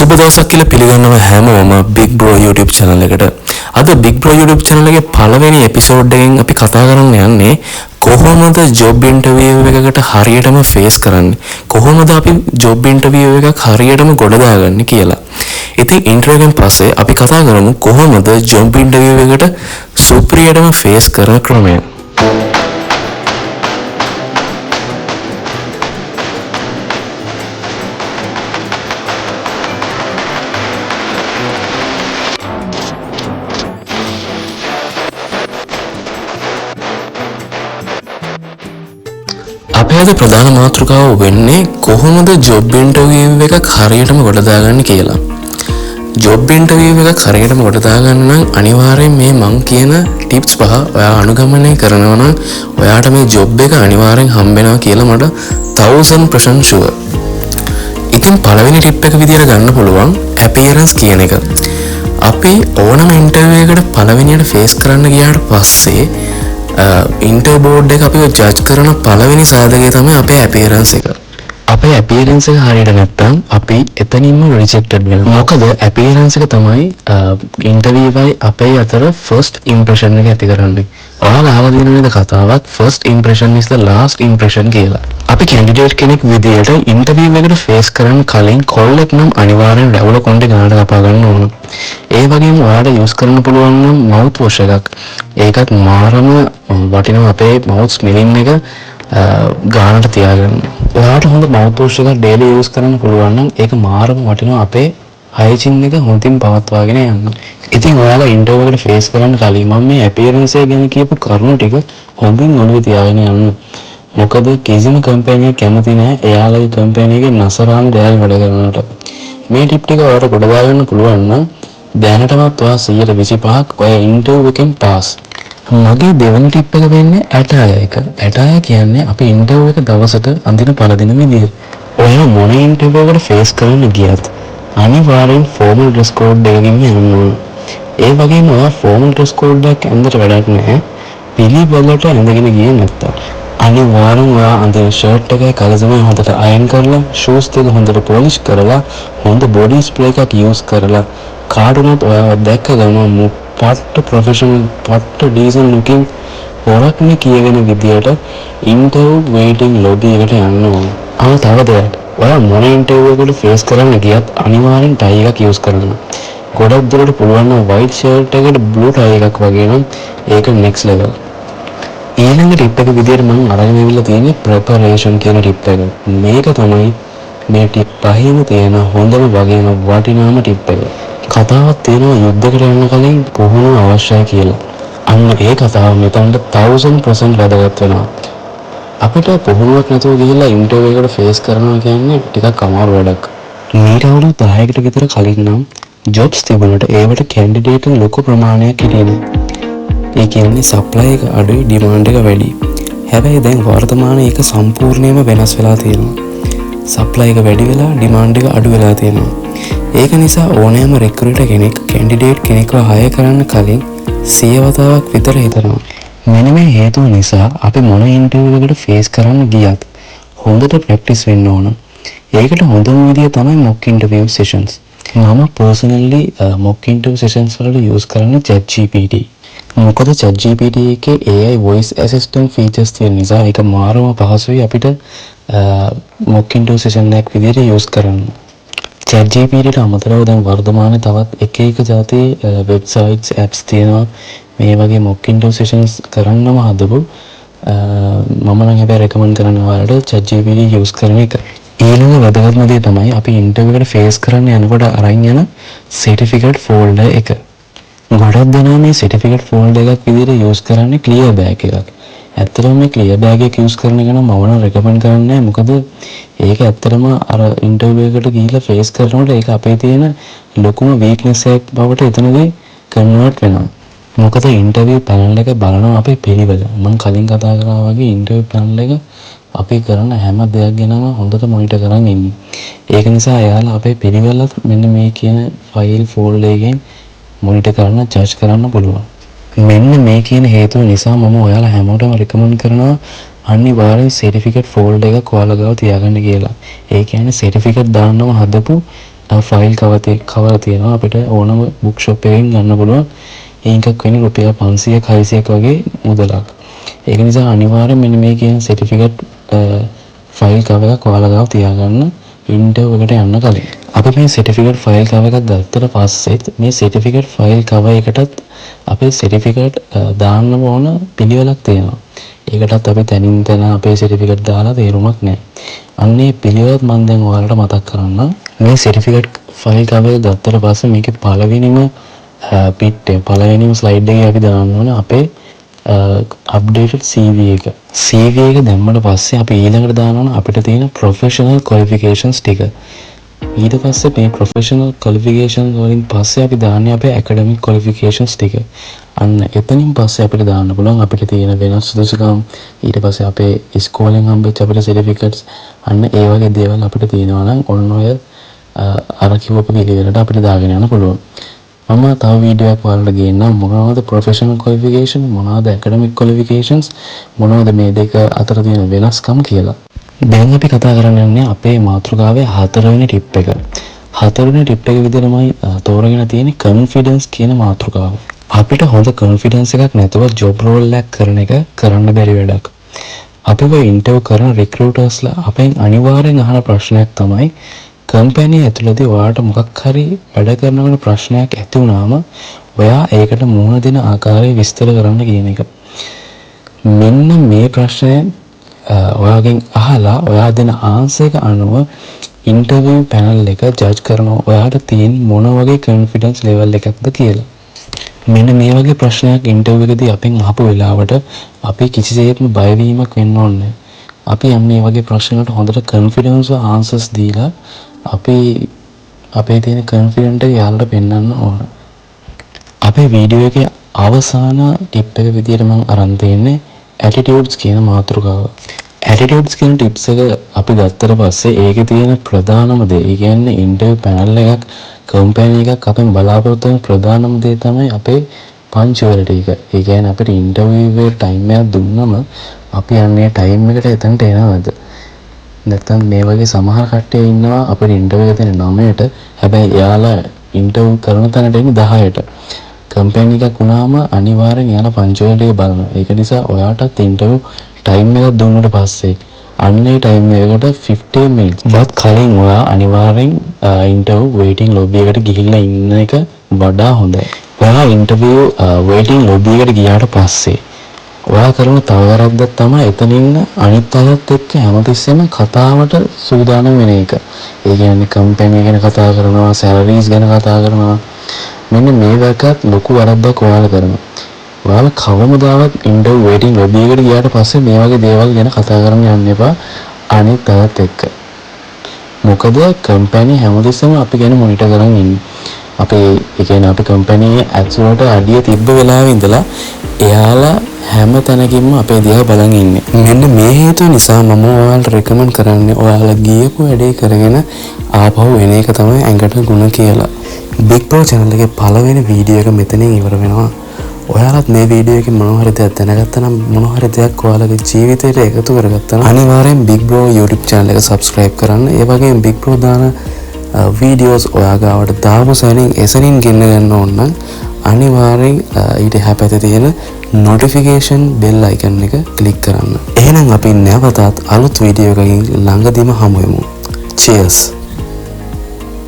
සුබ දවසක් කියලා පිළිගන්නවා හැමෝම Big Bro YouTube channel එකට. අද Big Bro YouTube channel එකේ පළවෙනි එපිසෝඩ් එකෙන් අපි කතා කරන්න යන්නේ කොහොමද ජොබ් ඉන්ටර්විව් එකකට හරියටම ෆේස් කරන්නේ, කොහොමද අපි ජොබ් ඉන්ටර්විව් එකක් හරියටම ගොඩ දාගන්නේ කියලා. ඉතින් ඉන්ටර්විව් එකෙන් පස්සේ අපි කතා කරමු කොහොමද ජොබ් ඉන්ටර්විව් එකට සුපිරියටම ෆේස් කරන ක්‍රමය. අපේ අද ප්‍රධාන මාතෘකාව වෙන්නේ කොහොමද ජොබ් ඉන්ටර්විව් එකක් හරියටම ගොඩ දාගන්නේ කියලා. ජොබ් ඉන්ටර්විව් එකක් හරියටම ගොඩ දාගන්න නම් අනිවාර්යෙන් මේ මං කියන ටිප්ස් පහ ඔයා අනුගමනය කරනවා නම් ඔයාට මේ ජොබ් එක අනිවාර්යෙන් හම්බ වෙනවා කියලා මට 1000% ෂුවර්. ඉතින් පළවෙනි ටිප් එක විදියට ගන්න පුළුවන් ඇපියරන්ස් කියන එක. අපි ඕනම ඉන්ටර්විව් එකකට පළවෙනියට ෆේස් කරන්න ගියාට පස්සේ ඉන්ටර්විව් බෝඩ් එක අපිව ජජ් කරන පළවෙනි සාධකය තමයි අපේ ඇපියරන්ස් එක. අපේ ඇපියරන්ස් එක හරියට නැත්නම් අපි එතනින්ම රිජෙක්ටඩ් වෙනවා. මොකද ඇපියරන්ස් එක තමයි ඉන්ටර්විව්වයි අපේ අතර ෆස්ට් ඉම්ප්‍රෙෂන් එක ඇති කරන්නේ. ඔයාලා අහලා තියෙන නේද කතාවක් first impression is the last impression කියලා. අපි කැන්ඩිඩේට් කෙනෙක් විදියට ඉන්ටර්විව් එකට ෆේස් කරන්න කලින් කොල්ලෙක් නම් අනිවාර්යෙන් රැවුල කොණ්ඩේ ගානට කපා ගන්න ඕන. ඒ වගේම ඔයාලට යූස් කරන්න පුළුවන් නම් මවුත් වොෂ් එකක්. ඒකත් මාරම වටිනවා අපේ මවුත් ස්මෙලින් එක ගානට තියාගන්න. ඔයාලට හොඳ මවුත් වොෂ් එකක් ඩේලි යූස් කරන්න පුළුවන් නම් ඒක මාරම වටිනවා අපේ හයිජින් එක හොඳින් පවත්වාගෙන යන්න. ඉතින් ඔයාලා ඉන්ටර්විව් එකට ෆේස් කරන්න කලින් මම මේ ඇපියරන්ස් එක ගැන කියපු කරුණු ටික හොඳින් ඔළුවේ තියාගෙන යන්න. මොකද කිසිම කම්පැනි එකක් කැමති නෑ එයාලගේ කම්පැනි එකේ නසරාම දේවල් වැඩ කරනවට. මේ ටිප් ටික ඔයාලට ගොඩ දාගන්න පුළුවන් නම් දැනටමත් ඔයා 125ක් ඔය ඉන්ටර්විව් එකෙන් පාස්. මගේ දෙවෙනි ටිප් එක වෙන්නේ ඇටයර් එක. ඇටයර් කියන්නේ අපි ඉන්ටර්විව් එක දවසට අඳින පළඳින විදිය. ඔයා මොන ඉන්ටර්විව් එකට ෆේස් කරන්න ගියත් අනිවාර්යෙන් ෆෝමල් ඩ්‍රෙස් කෝඩ් එකකින් යන්න ඕන. ඒ වගේම ඔයා ෆෝමල් ඩ්‍රෙස් කෝඩ් එකක් ඇඳට වැඩක් නැහැ. පිළිවෙලට ඇඳගෙන ගියේ නැත්තම්. අනිවාර්යෙන් ඔයා අඳින ෂර්ට් එකයි කලසමයි හොඳට අයන් කරලා, ෂූස් දෙක හොඳට පොලිෂ් කරලා, හොඳ බොඩි ස්ප්‍රේ එකක් යූස් කරලා කාට වුණත් ඔයාව දැක්ක ගමන් මු පට්ට ප්‍රොෆෙෂනල් පට්ට ඩීසන්ට් ලුකින් හොරක්නේ කියවෙන විදියට ඉන්ටර්විව් වේටිං ලොබි එකට යන්න ඕන. ආ තව දෙයක්. ඔයා මොන ඉන්ටර්විව් එකකට ෆේස් කරන්න ගියත් අනිවාර්යෙන් ටයි එකක් යූස් කරන්න. ගොඩක් දුරට පුළුවන් නම් වයිට් ෂර්ට් එකට බ්ලූ ටයි එකක් වගේ නම් ඒක නෙක්ස්ට් ලෙවල්. ඊළඟ ටිප් එක විදියට මම අරගෙන ඇවිල්ලා තියෙන්නේ ප්‍රෙපරේෂන් කියන ටිප් එක. මේක තමයි මේ ටිප් පහේම තියෙන හොඳම වගේම වටිනාම ටිප් එක. කතාවක් තියෙනවා යුද්ධයකට යන්න කලින් පුහුණුව අවශ්‍යයි කියලා. අන්න ඒ කතාව මෙතනට 1000% වැදගත් වෙනවා. අපිට පුහුණුවක් නැතුව ගිහිල්ලා ඉන්ටර්විව් එකට ෆේස් කරනවා කියන්නේ ටිකක් අමාරු වැඩක්. මීට අවුරුදු 10කට විතර කලින් නම් ජොබ්ස් තිබුණට ඒවට කැන්ඩිඩේට් ලොකු ප්‍රමාණයක් හිටියේ නෑ. ඒ කියන්නේ සප්ලයි එක අඩුයි ඩිමාන්ඩ් එක වැඩි. හැබැයි දැන් වර්තමානයේ ඒක සම්පූර්ණයෙන්ම වෙනස් වෙලා තියෙනවා. සප්ලයි එක වැඩි වෙලා ඩිමාන්ඩ් එක අඩු වෙලා තියෙනවා. ඒක නිසා ඕනෑම රෙක්‍රූටර් කෙනෙක් කැන්ඩිඩේට් කෙනෙක්ව හයර් කරන්න කලින් 100 වතාවක් විතර හිතනවා. මෙන්න මේ හේතුව නිසා අපි මොන ඉන්ටර්විව් එකට ෆේස් කරන්න ගියත් හොඳට ප්‍රැක්ටිස් වෙන්න ඕන. ඒකට හොඳම විදිය තමයි මොක් ඉන්ටර්විව් සෙෂන්ස්. මම පර්සනලි මොක් ඉන්ටර්විව් සෙෂන්ස් වලට යූස් කරන්නේ ChatGPT. මොකද ChatGPT එකේ AI voice assistant features තියෙන නිසා ඒක මාරම පහසුයි අපිට මොක් ඉන්ටර්විව් සෙෂන් එකක් විදියට යූස් කරන්න. ChatGPT ට අමතරව දැන් වර්තමානයේ තවත් එක එක ජාති වෙබ්සයිට්ස් ඇප්ස් තියෙනවා මේ වගේ මොක් ඉන්ටර්විව් සෙෂන්ස් කරන්නම හදපු. මම නම් හැබැයි රෙකමන්ඩ් කරන්නේ ඔයාලට ChatGPT use කරන එක. ඊළඟ වැදගත්ම දේ තමයි අපි ඉන්ටර්විව් එකට ෆේස් කරන්න යනකොට අරන් යන සර්ටිෆිකේට් ෆෝල්ඩර් එක. ගොඩක් දෙනා මේ සර්ටිෆිකේට් ෆෝල්ඩර් එකක් විදිහට යූස් කරන්නේ ක්ලියර් බෑග් එකක්. ඇත්තටම මේ ක්ලියර් බෑග් එක යූස් කරන එක නම් මම නම් රෙකමන්ඩ් කරන්නේ නැහැ. මොකද ඒක ඇත්තටම අර ඉන්ටර්විව් එකට ගිහිල්ලා ෆේස් කරනකොට ඒක අපේ තියෙන ලොකුම වීක්නස් එකක් බවට එතනදී කන්වර්ට් වෙනවා. මොකද ඉන්ටර්විව් පැනල් එක බලනවා අපේ පිළිවෙල. මං කලින් කතා කරා වගේ ඉන්ටර්විව් පැනල් එක අපි කරන හැම දෙයක් ගැනම හොඳට මොනිටර් කරන් ඉන්නේ. ඒක නිසා එයාලා අපේ පිළිවෙලත් මෙන්න මේ කියන ෆයිල් ෆෝල්ඩර් එකෙන් මොනිටර් කරන්න, ජජ් කරන්න පුළුවන්. මෙන්න මේ කියන හේතුව නිසා මම ඔයාලා හැමෝටම රෙකමන්ඩ් කරනවා අනිවාර්යෙන් සර්ටිෆිකේට් ෆෝල්ඩර් එකක් ඔයාලා ගාව තියාගන්න කියලා. ඒ කියන්නේ සර්ටිෆිකේට් දාන්නම හදපු ෆයිල් කවර් තියෙනවා අපිට ඕනම බුක් ෂොප් එකකින් ගන්න පුළුවන්. ඒ එකක් වෙන්නේ රුපියල් 500ක් 600ක් වගේ මුදලක්. ඒක නිසා අනිවාර්යෙන් මෙන්න මේ කියන සර්ටිෆිකේට් ෆයිල් කවර් එකක් ඔයාලා ගාව තියාගන්න ඉන්ටර්වයුව එකට යන්න කලින්. අපි මේ සර්ටිෆිකේට් ෆයිල් කවර් එකක් ගත්තට පස්සෙත් මේ සර්ටිෆිකේට් ෆයිල් කවර් එකටත් අපේ සර්ටිෆිකේට් දාන්න ඕන පිළිවෙලක් තියෙනවා. ඒකටත් අපි තැනින් තැන අපේ සර්ටිෆිකේට් දාලා තේරුමක් නැහැ. අන්න ඒ පිළිවෙලත් මම දැන් ඔයාලට මතක් කරන්නම්. මේ සර්ටිෆිකේට් ෆයිල් කවර් එක ගත්තට පස්සේ මේකේ පළවෙනිම පිට්ටේ, පළවෙනිම ස්ලයිඩ් එකේ අපි දාන්න ඕන අපේ අප්ඩේටඩ් CV එක. CV එක දැම්මට පස්සේ අපි ඊළඟට දාන්න ඕන අපිට තියෙන ප්‍රොෆෙෂනල් ක්වොලිෆිකේෂන්ස් ටික. ඊට පස්සේ මේ ප්‍රොෆෙෂනල් ක්වොලිෆිකේෂන් වලින් පස්සේ අපි දාන්නේ අපේ ඇකඩමික් ක්වොලිෆිකේෂන්ස් ටික. අන්න එතනින් පස්සේ අපිට දාන්න පුළුවන් අපිට තියෙන වෙනස් සුදුසුකම්, ඊට පස්සේ අපේ ඉස්කෝලෙන් හම්බෙච්ච අපිට සර්ටිෆිකේට්ස්, අන්න ඒ වගේ දේවල් අපිට තියෙනවා නම් ඔන්න ඔය අර කිව්වපු පිළිවෙලට අපිට දාගෙන යන්න පුළුවන්. මම තව වීඩියෝ එකක් ඔයාලට ගේන්නම් මොනවද ප්‍රොෆෙෂනල් ක්වොලිෆිකේෂන්, මොනවද ඇකඩමික් ක්වොලිෆිකේෂන්ස්, මොනවද මේ දෙක අතර තියෙන වෙනස්කම් කියලා. දැන් අපි කතා කරන්න යන්නේ අපේ මාතෘකාවේ හතරවෙනි ටිප් එක. හතරවෙනි ටිප් එක විදිහට මම තෝරගෙන තියෙන්නේ කොන්ෆිඩන්ස් කියන මාතෘකාව. අපිට හොඳ කොන්ෆිඩන්ස් එකක් නැතුව ජොබ් රෝල් එකක් කරන එක කරන්න බැරි වැඩක්. අපිව ඉන්ටර්විව් කරන රික්‍රූටර්ස්ලා අපෙන් අනිවාර්යෙන් අහන ප්‍රශ්නයක් තමයි, කම්පැනි ඇතුළතදී ඔයාට මොකක් හරි වැඩ කරනකොට ප්‍රශ්නයක් ඇති වුණාම ඔයා ඒකට මුහුණ දෙන ආකාරය විස්තර කරන්න කියන එක. මෙන්න මේ ප්‍රශ්නය ඔයාගෙන් අහලා ඔයා දෙන ආන්සර් එක අනුව ඉන්ටර්විව් පැනල් එක ජජ් කරනවා ඔයාට තියෙන මොන වගේ කොන්ෆිඩන්ස් ලෙවල් එකක්ද කියලා. මෙන්න මේ වගේ ප්‍රශ්නයක් ඉන්ටර්විව් එකදී අපෙන් අහපු වෙලාවට අපි කිසිසේත්ම බය වීමක් වෙන්න ඕනේ නැහැ. අපි අන්න ඒ වගේ ප්‍රශ්න වලට හොඳට කොන්ෆිඩන්ස්ව ආන්සර්ස් දීලා අපි අපේ තියෙන කොන්ෆිඩන්ට් එක එයාලට පෙන්වන්න ඕන. අපේ වීඩියෝ එකේ අවසාන ටිප් එක විදියට මම අරන් තියෙන්නේ ඇටිටියුඩ්ස් කියන මාතෘකාව. ඇටිටියුඩ්ස් කියන ටිප්ස් එක අපි ගත්තට පස්සේ ඒකේ තියෙන ප්‍රධානම දේ, ඒ කියන්නේ ඉන්ටර්විව් පැනල් එකක්, කම්පැනි එකක් අපෙන් බලාපොරොත්තු වෙන ප්‍රධානම දේ තමයි අපේ පංචුවැලිටි එක. ඒ කියන්නේ අපිට ඉන්ටර්විව් එකේ ටයිම් එකක් දුන්නම අපි අන්න ඒ ටයිම් එකට එතනට එනවද? නැත්තම් මේ වගේ සමහර කට්ටිය ඉන්නවා අපිට ඉන්ටර්විව් එක දෙන්නේ 9ට, හැබැයි එයාලා ඉන්ටර්විව් කරන තැනට එන්නේ 10ට. කම්පැනි එකක් වුණාම අනිවාර්යෙන් එයාලා පංචුවැලිටි එක බලනවා. ඒක නිසා ඔයාටත් ඉන්ටර්විව් ටයිම් එකක් දුන්නට පස්සේ අන්න ඒ ටයිම් එකකට 15 මිනිට්ස් වත් කලින් ඔයා අනිවාර්යෙන් ඉන්ටර්විව් වේටිං ලොබි එකට ගිහිල්ලා ඉන්න එක වඩා හොඳයි. ඔයා ඉන්ටර්විව් වේටිං ලොබි එකට ගියාට පස්සේ ඔයා කරන තව වැරද්දක් තමයි එතන ඉන්න අනිත් අයත් එක්ක හැමතිස්සෙම කතාවට සූදානම් වෙන එක. ඒ කියන්නේ කම්පැනි ගැන කතා කරනවා, සැලරීස් ගැන කතා කරනවා. මෙන්න මේ වගේත් ලොකු වැරද්දක් ඔයාලා කරනවා. ඔයාලා කවමදාවත් ඉන්ටර්විව් වේටිං ලොබි එකට ගියාට පස්සේ මේ වගේ දේවල් ගැන කතා කරන්න යන්න එපා අනිත් අයත් එක්ක. මොකද කම්පැනි හැමතිස්සෙම අපි ගැන මොනිටර් කරන් ඉන්නේ. අපේ, ඒ කියන්නේ අපි කම්පැනි ඇතුළට අඩිය තිබ්බ වෙලාවේ ඉඳලා එයාලා හැම තැනකින්ම අපේ දිහා බලන් ඉන්නේ. මෙන්න මේ හේතුව නිසා මම ඔයාලට රෙකමන්ඩ් කරන්නේ ඔයාලා ගියපු වැඩේ කරගෙන ආපහු එන එක තමයි ඇඟට ගුණ කියලා. බිග් බ්‍රෝ channel එකේ පළවෙනි වීඩියෝ එක මෙතනින් ඉවර වෙනවා. ඔයාලත් මේ වීඩියෝ එකෙන් මොනවා හරි දෙයක් දැනගත්තා නම්, මොනවා හරි දෙයක් ඔයාලගේ ජීවිතේට එකතු කරගත්තා නම්, අනිවාර්යෙන් බිග් බ්‍රෝ YouTube channel එක subscribe කරන්න. ඒ වගේම බිග් බ්‍රෝ දාන වීඩියෝස් ඔයා ගාවට දාපු සැනින් එසැනින් ගෙන්න ගන්න ඕන නම් අනිවාර්යෙන් ඊට එහා පැත්තේ තියෙන නොටිෆිකේෂන් බෙල් අයිකන් එක ක්ලික් කරන්න. එහෙනම් අපි නැවතත් අලුත් වීඩියෝ එකකින් ළඟදීම හමු වෙමු. චියර්ස්.